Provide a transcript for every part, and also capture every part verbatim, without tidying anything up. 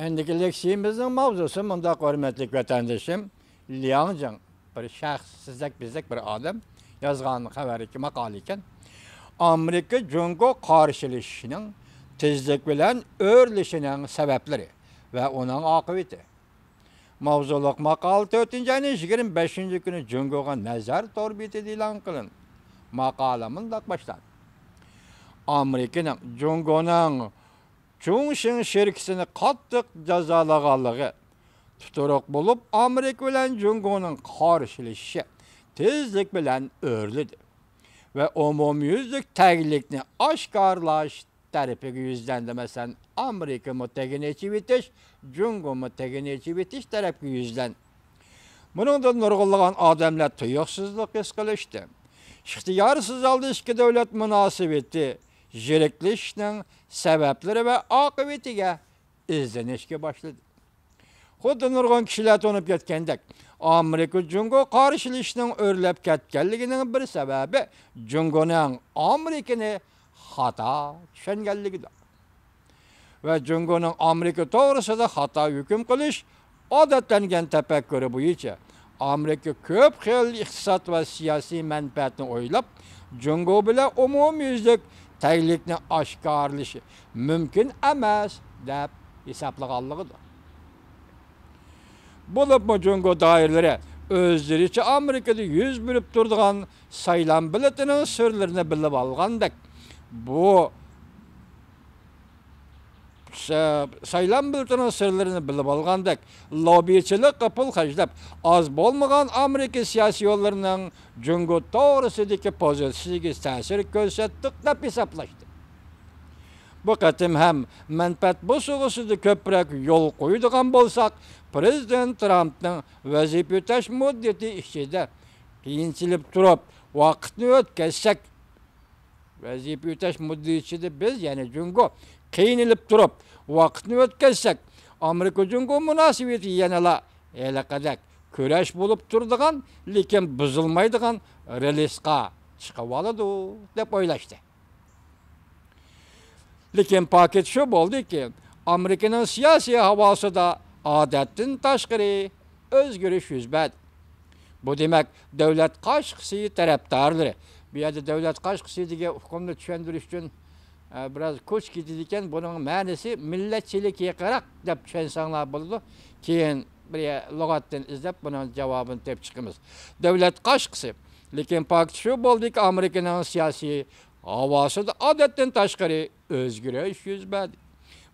ئەندىكى لېكسىيىمىزنىڭ ماۋزۇسى مۇنداق، ھۆرمەتلىك ۋەتەندىشىم، لياڭ جىڭ، بىر شەخس، سىزدەك بىزدەك بىر ئادەم يازغان خەۋەر، ماقالە ئىكەن. ئامېرىكا جۇڭگو قارشىلىشىشىنىڭ تېزلىك بىلەن ئۆرلىشىنىڭ سەۋەبلىرى ۋە ئۇنىڭ ئاقىۋىتى. ماۋزۇلۇق ماقالە تۆتىنچى ئاينىڭ يىگىرمە بەشىنچى كۈنى جۇڭگوغا نەزەر تور بېتىدە ئېلان قىلىندى. ماقالە مۇنداق باشلاندى: ئامېرىكىنىڭ جۇڭگونىڭ چۇڭشىڭ شىركىتىنى قاتتىق جازالىغانلىقى، تۇتۇرۇق بولۇپ، ئامېرىكا بىلەن جۇڭگونىڭ قارشىلىشىشى تېزلىك بىلەن ئۆرلىدى ۋە ئومۇميۈزلۈك تەگلىكنى ئاشكارىلاش تەرىپىگە يۈزلەندى. مەسىلەن، ئامېرىكىمۇ تېگىنى ئېچىۋېتىش، جۇڭگومۇ تېگىنى ئېچىۋېتىش تەرەپكە يۈزلەندى. بۇنىڭدىن نۇرغۇنلىغان ئادەملەر تۇيۇقسىزلىق ھېس قىلىشتى. ئىختىيارسىز ھالدا ئىككى دۆلەت مۇناسىۋىتى يىرىكلىشىشنىڭ سەۋەبلىرى ۋە ئاقىۋىتىگە ئىزدىنىشكە باشلىدى. خۇددى نۇرغۇن كىشىلەر تونۇپ يەتكەندەك، ئامېرىكا جۇڭگو قارشىلىشىشنىڭ ئۆرلەپ كەتكەنلىكىنىڭ بىر سەۋەبى جۇڭگونىڭ ئامېرىكىنى خاتا چۈشەنگەنلىكىدۇر. ۋە جۇڭگونىڭ ئامېرىكا توغرىسىدا خاتا ھۆكۈم قىلىش، ئادەتلەنگەن تەپەككۇرى بويىچە ئامېرىكا كۆپ خىل ئىقتىساد ۋە سىياسىي مەنپەئەتنى ئويلاپ، جۇڭگو بىلەن ئومۇميۈزلۈك تەگلىكنى ئاشكارىلىشى مۇمكىن ئەمەس دەپ ھېسابلىغانلىقىدۇر. بولۇپمۇ جۇڭگو دائىرىلىرى ئۆزلىرىچە ئامېرىكىدا يۈز بېرىپ تۇرىدىغان سايلام بېلىتىنىڭ سىرلىرىنى بىلىپ ئالغاندەك، بۇ سايلام بېلىتىنىڭ سىرلىرىنى بىلىپ ئالغاندەك، لوببىچىلىققا پۇل خەجلەپ، ئاز بولمىغان ئامېرىكا سىياسىيونلىرىنىڭ جۇڭگو توغرىسىدىكى پوزىتسىيىسىگە تەسىر كۆرسەتتۇق دەپ ھېسابلاشتى. بۇ قېتىم ھەم مەنپەئەت بوسۇغىسىدا كۆپرەك يول قويىدىغان بولساق، پىرېزىدېنت ترامپنىڭ ۋەزىپە ئۆتەش مۇددىتى ئىچىدە قىينىلىپ تۇرۇپ ۋاقىتنى ئۆتكۈزسەك، ۋەزىپە ئۆتەش مۇددىتى ئىچىدە بىز، يەنى جۇڭگو، قىينىلىپ تۇرۇپ ۋاقىتنى ئۆتكۈزسەك، ئامېرىكا جۇڭگو مۇناسىۋىتى يەنىلا ھېلىقىدەك كۈرەش بولۇپ تۇرىدىغان، لېكىن بۇزۇلمايدىغان رېلىسقا چىقىۋالىدۇ دەپ ئويلاشتى. لېكىن پاكىت شۇ بولدىكى، ئامېرىكىنىڭ سىياسىي ھاۋاسىدا ئادەتتىن تاشقىرى ئۆزگىرىش يۈز بەردى. بۇ دېمەك، دۆلەت قاشقىسى تەرەپدارلىرى، بۇ يەردە دۆلەت قاشقىسى دېگەن ئۇقۇمنى چۈشەندۈرۈش ئۈچۈن، ئە، بىراز كوچا كېتىدىكەن، بۇنىڭ مەنىسى مىللەتچىلىك يېقىراق دەپ چۈشەنسەڭلار بولىدۇ. كېيىن بىر لۇغەتتىن ئىزدەپ بۇنىڭ جاۋابىنى تېپىپ چىقىمىز. دۆلەت قاشقىسى. لېكىن پاكىت شۇ بولدىكى، ئامېرىكىنىڭ سىياسىي ھاۋاسىدا ئادەتتىن تاشقىرى ئۆزگىرىش يۈز بەردى.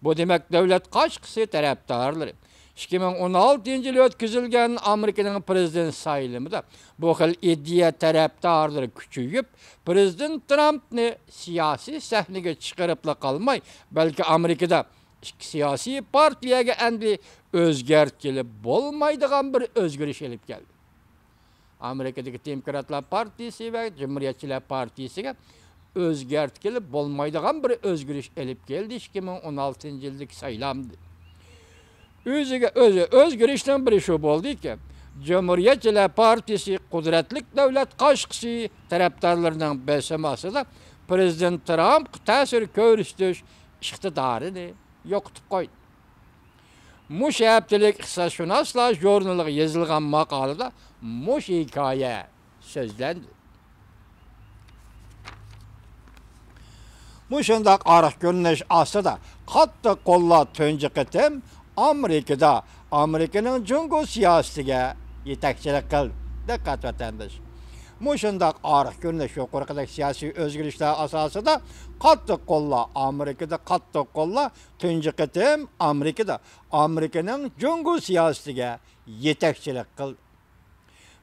بۇ دېمەك، دۆلەت قاشقىسى تەرەپدارلىرى. ئىككى مىڭ ئون ئالتىنچى يىلى ئۆتكۈزۈلگەن ئامېرىكىنىڭ پىرېزىدېنت سايلىمىدا بۇ خىل ئىدىيە تەرەپدارلىرى كۈچىيىپ، پىرېزىدېنت ترامپنى سىياسىي سەھنىگە چىقىرىپلا قالماي، بەلكى ئامېرىكىدا ئىككى سىياسىي پارتىيەگە ئەمدى ئۆزگەرتكىلى بولمايدىغان بىر ئۆزگىرىش ئېلىپ كەلدى. ئامېرىكىدىكى دېموكراتلار پارتىيىسى ۋە جۇمھۇرىيەتچىلەر پارتىيىسىگە ئۆزگەرتكىلى بولمايدىغان بىر ئۆزگىرىش ئېلىپ كەلدى ئىككى مىڭ ئون ئالتىنچى يىلدىكى سايلامدا. ئۆزىگە ئۆزى ئۆزگىرىشنىڭ بىرى شۇ بولدىكى، جۇمھۇرىيەتچىلەر پارتىيىسى قۇدرەتلىك دۆلەت قاشقىسى تەرەپدارلىرىنىڭ بېسىمى ئاستىدا پىرېزىدېنت ترامپقا تەسىر كۆرسىتىش ئىقتىدارىنى يوقىتىپ قويدى. مۇشۇ ھەپتىلىك ئىقتىسادشۇناسلار ژۇرنىلىغا يېزىلغان ماقالىدا مۇشۇ ھېكايە سۆزلەندى. مۇشۇنداق ئارقا كۆرۈنۈش ئاستىدا قاتتىق قوللار تۇنجى قېتىم ئامېرىكىدا ئامېرىكىنىڭ جۇڭگو سىياسىتىگە يېتەكچىلىك قىلدى. دىققەت، ۋەتەنداش! مۇشۇنداق ئارقا كۆرۈنۈش، يۇقىرىقىدەك سىياسىي ئۆزگىرىشلەر ئاساسىدا قاتتىق قوللار، ئامېرىكىدا قاتتىق قوللار تۇنجى قېتىم ئامېرىكىدا ئامېرىكىنىڭ جۇڭگو سىياسىتىگە يېتەكچىلىك قىلدى.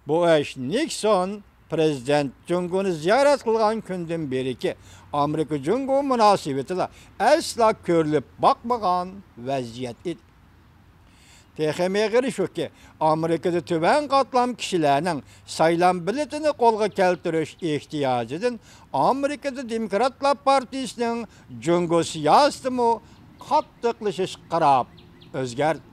بۇ ئىش نىكسون پىرېزىدېنت جۇڭگونى زىيارەت قىلغان كۈندىن بېرىكى ئامېرىكا جۇڭگو مۇناسىۋىتىدە ئەسلا كۆرۈلۈپ باقمىغان ۋەزىيەت ئىدى. تېخىمۇ ئېغىرى شۇكى، ئامېرىكىدا تۆۋەن قاتلام كىشىلەرنىڭ سايلام بېلىتىنى قولغا كەلتۈرۈش ئېھتىياجىدىن ئامېرىكىدا دېموكراتلار پارتىيىسىنىڭ جۇڭگو سىياسىتىمۇ قاتتىقلىشىشقا قاراپ ئۆزگەردى.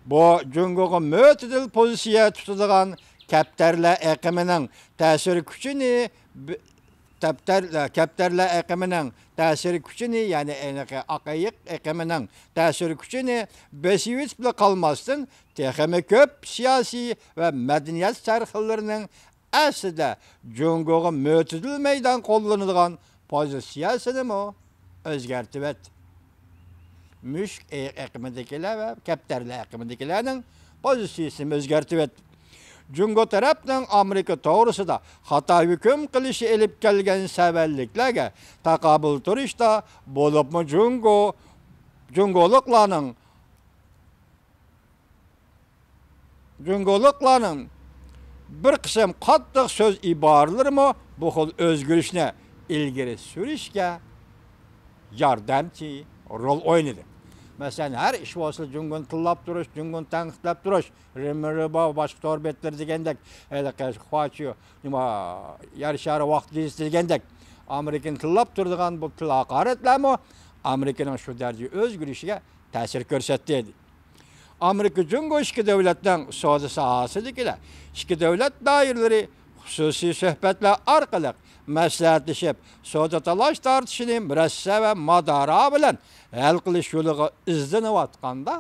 بۇ جۇڭگوغا مۆتىدىل پوزىتسىيە تۇتىدىغان كەپتەرلەر ئېقىمىنىڭ تەسىر كۈچىنى بى-، تەپتەر-، كەپتەرلەر ئېقىمىنىڭ تەسىر كۈچىنى، يەنى ئېنىقى ئاق ئېيىق ئېقىمىنىڭ تەسىر كۈچىنى بېسىۋېتىپلا قالماستىن، تېخىمۇ كۆپ سىياسىي ۋە مەدەنىيەت سەرخىللىرىنىڭ ئەسلىدە جۇڭگوغا مۆتىدىل مەيدان قوللىنىدىغان پوزىتسىيەسىنىمۇ ئۆزگەرتىۋەتتى. مۈشۈك ئېيىق ئېقىمىدىكىلەر ۋە كەپتەرلەر ئېقىمىدىكىلەرنىڭ پوزىتسىيىسىنى ئۆزگەرتىۋەتتى. جۇڭگو تەرەپنىڭ ئامېرىكا توغرىسىدا خاتا ھۆكۈم قىلىشى ئېلىپ كەلگەن سەۋەنلىكلەرگە تاقابىل تۇرۇشتا، بولۇپمۇ جۇڭگو، جۇڭگولۇقلارنىڭ جۇڭگولۇقلارنىڭ بىر قىسىم قاتتىق سۆز ئىبارىلىرىمۇ بۇ خىل ئۆزگىرىشنى ئىلگىرى سۈرۈشكە ياردەمچى رول ئوينىدى. مەسىلەن، ھەر ئىش بولسا جۇڭگونى تىللاپ تۇرۇش، جۇڭگونى تەنقىدلەپ تۇرۇش، رېمېربا، باشقا تور بەتلىرى دېگەندەك، ھېلىقى خۇاچيۇ، نېمە، يەر شارى ۋاقتى گېزىتى دېگەندەك، ئامېرىكىنى تىللاپ تۇرىدىغان بۇ تىل ھاقارەتلەرمۇ ئامېرىكىنىڭ شۇ دەرىجىگە ئۆزگىرىشىگە تەسىر كۆرسەتتى. ئامېرىكا جۇڭگو ئىككى دۆلەتنىڭ سودا ساھەسىدىكىلەر ئىككى دۆلەت دائىرىلىرى خۇسۇسىي سۆھبەتلەر ئارقىلىق مەسلىھەتلىشىپ، سودا تالاش تارتىشىنى مۇرەسسە ۋە مادارا بىلەن ھەل قىلىش يولىغا ئىزدىنىۋاتقاندا،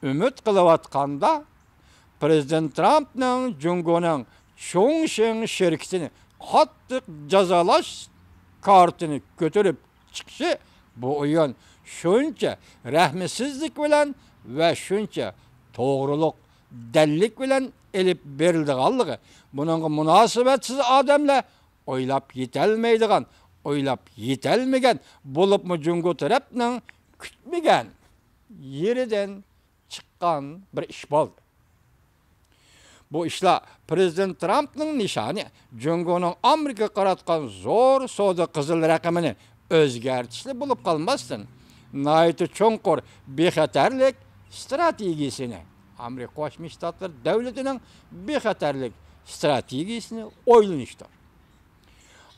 ئۈمىد قىلىۋاتقاندا، پرېزىدېنت ترامپنىڭ جۇڭگونىڭ چۇڭشىڭ شىركىتىنى قاتتىق جازالاش كارتىنى كۆتۈرۈپ چىقىشى بۇ ئويۇن شۇنچە رەھمسىزلىك بىلەن ۋە شۇنچە توغرۇلۇق، دەللىك بىلەن ئېلىپ بېرىلىدىغانلىقى، بۇنىڭغا مۇناسىۋەتسىز ئادەملەر ئويلاپ يېتەلمەيدىغان، ئويلاپ يېتەلمىگەن، بولۇپمۇ جۇڭگو تەرەپنىڭ كۈتمىگەن يېرىدىن چىققان بىر ئىش بولدى. بۇ ئىشلار پرېزىدېنت ترامپنىڭ نىشانى جۇڭگونىڭ ئامېرىكىغا قاراتقان زور سودا قىزىل رەقىمىنى ئۆزگەرتىشلا بولۇپ قالماستىن، ناھايىتى چوڭقۇر بىخەتەرلىك ئىستراتېگىيىسىنى، ئامېرىكا قوشما شتاتلىرى دۆلىتىنىڭ بىخەتەرلىك ئىستراتېگىيىسىنى ئويلىنىشتۇر.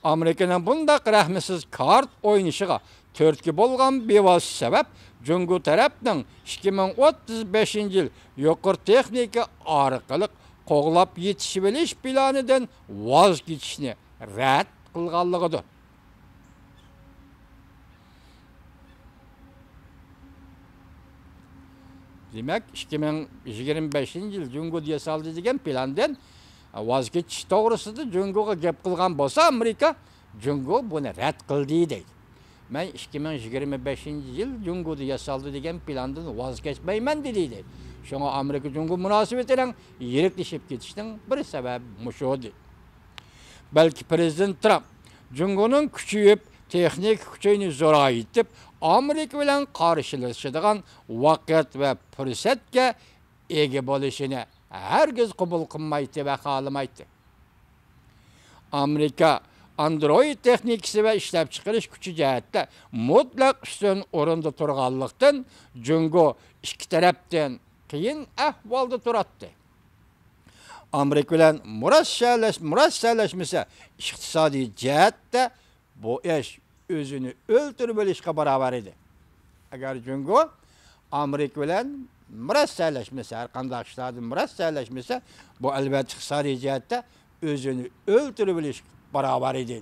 ئامېرىكىنىڭ بۇنداق رەھمسىز كارت ئوينىشىغا تۈرتكە بولغان بىۋاسىتە سەۋەب جۇڭگو تەرەپنىڭ ئىككى مىڭ ئوتتۇز بەشىنچى يىل يۇقىرى تېخنىكا ئارقىلىق قوغلاپ يېتىشىۋېلىش پىلانىدىن ۋاز كېچىشنى رەت قىلغانلىقىدۇر. دېمەك، ئىككى مىڭ يىگىرمە بەشىنچى يىل جۇڭگودا ياسالدى دېگەن پىلاندىن ۋاز كېچىش توغرىسىدا جۇڭگوغا گەپ قىلغان بولسا ئامېرىكا، جۇڭگو بۇنى رەت قىلدى دەيدۇ. مەن ئىككى مىڭ يىگىرمە بەشىنچى يىل جۇڭگودا ياسالدى دېگەن پىلاندىن ۋاز كەچمەيمەن دېدى دەيدۇ. شۇڭا ئامېرىكا جۇڭگو مۇناسىۋىتىنىڭ يىرىكلىشىپ كېتىشىنىڭ بىر سەۋەبى مۇشۇ ئىدى. بەلكى پرېزىدېنت ترامپ جۇڭگونىڭ كۈچىيىپ، تېخنىكا كۈچىنى زورايتىپ، ئامېرىكا بىلەن قارشىلىشىدىغان ۋاقىت ۋە پۇرسەتكە ئىگە بولۇشىنى ھەرگىز قوبۇل قىلمايتتى ۋە خالىمايتتى. ئامېرىكا ئاندرويد تېخنىكىسى ۋە ئىشلەپچىقىرىش كۈچى جەھەتتە مۇتلەق ئۈستۈن ئورۇندا تۇرغانلىقتىن، جۇڭگو ئىككى تەرەپتىن قىيىن ئەھۋالدا تۇراتتى. ئامېرىكا بىلەن مۇرەسسەلەش-، مۇرەسسەلەشمىسە، ئىقتىسادىي جەھەتتە بۇ ئىش ئۆزىنى ئۆلتۈرۈۋېلىشقا باراۋەر ئىدى. ئەگەر جۇڭگو ئامېرىكا بىلەن مۇرەسسەلەشمىسە، ھەر قانداق ئىشلاردا مۇرەسسەلەشمىسە، بۇ ئەلۋەتتە ئىقتىسادىي جەھەتتە ئۆزىنى ئۆلتۈرۈۋېلىشقا باراۋەر ئىدى.